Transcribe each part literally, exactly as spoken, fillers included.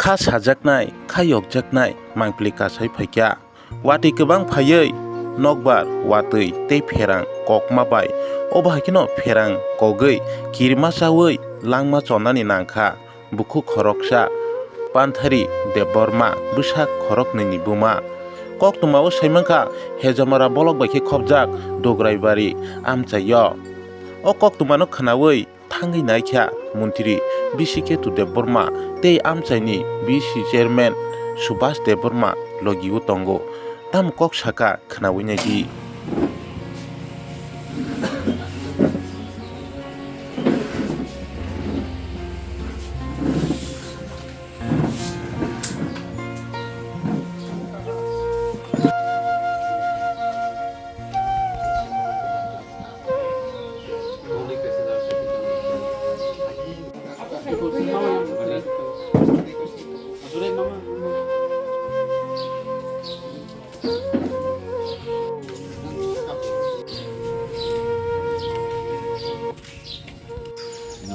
Kha sajaknai, kha yokjaknai mangpili kasai phaikha. Watwi kwbang phaiwi nokbar watwi tei pherang kokma bai. Obo hai kheno pherang kogwi kirima chawi langma chonani nangkha. Bukhuk khoroksa Panthari Debbarma bwsak khoroknwini buma. Koktwmao saimankha Hejamara bolok bai khe khopjak Dograibari amchaio. O koktwmano khwnawi thangwi naikha montri B C Ketu Debbarma tei amchaini B C chairman Subhas Debbarma logio tongo. Tamo kok saka khwnawi naidi.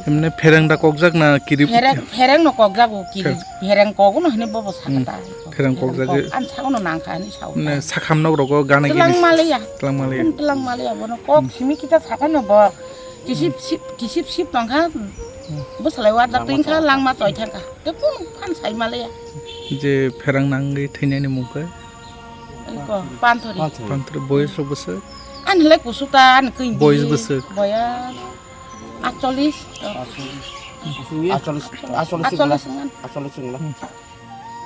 Emne phereng da kokjak na kiri? Phereng, phereng no kokjak o kiri. Pher- phereng kogo no hini bobo sakata. Hmm. Phereng kokjak. An sago no nangkha hini sao. Ne sakam nok rogo gana gini. Tlang maliya. Tlang maliya. Tlang maliya bono kok simi kita sakano bo. Kisip sip, kisip sip tongkha. Bo salai wa da tingkha langma toi thangkha. Te kun phan sai maliya. Je phereng nangwi thainani mungkha. Iko, Panthori. Panthori. Panthori, boyes rok bwswk? Ani le kusuk ta, ani kwi. Boyes bwswk? Boyes atchollis. Atchollis. Atchollis, atchollis wngla. Atchollis wngla.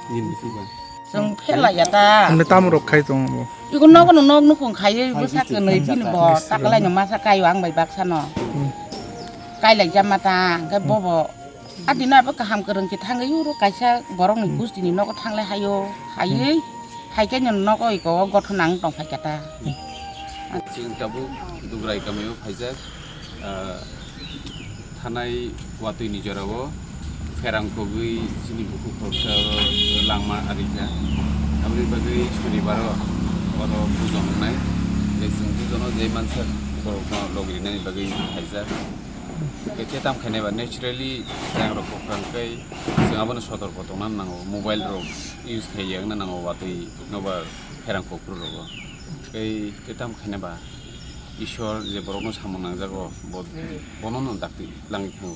Nini bisi ba. Chwng phela ya ta. Ani tamo rok khai tongo bo. Iko nogo no nog nukhung khaiwi bwsa kwnwi bini bo taklai no masa kaio ang bai baksa no. Hmm. Kailai jama ta, hwnkhe bobo. Adino abo kaham kwrwng khe thangwi uro kaisa borokni gustini nogo thanglai haio, haiwi haikhe no nogo iko o gothon ang tongphai kha ta. Chwng tabuk Dugrai kamio phaijak, ah, thanai watwi ni jorao pherang kogwi chini bukhuk khoroksa langma arikha. Aboni bagwi sunibaro oro bujon wngnai. Tei chwng bujono je mansak borokno logrinani bagwi phaijak. Khe tei tamo khainai ba naturally yang rok kwkhwrang khe chwng abono sotorko tongna nango, mobile rok use khai ya wngna nango watwi nobar pherang kokro rogo. Tei tei tamo khainai ba Ishwar je borokno samung nangjago bo, bono no dakti langwi thango.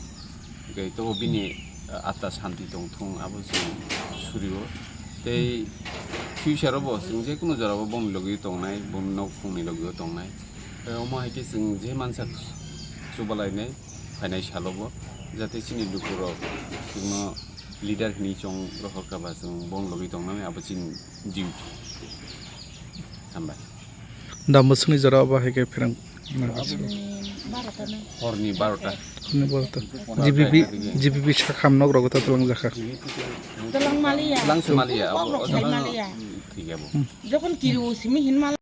Tei to bini atma santi tong thung abo chwng surio. Tei future o bo chwng je kunu jora bo boni logio tongnai, boni nok khungni logio tongnai. Tei omo hai khe chwng je mansak chubalainai. Phainai salo bo, jate chini lukurok chwngno leader hinwi chong rohorkha ba chwng bong logwi tongnani abo chini duty. Hambai. Da mwswkni jora obo hai khe pherang nangkha. Aboni barota na. Horni barota. Horni barota. G B B, G B B sakham nok rogo ta twlang jakha. Twlang maliya. Twlang se maliya, abo, abo. Thik abo. Hmm. Jokon kiri o simi hin mal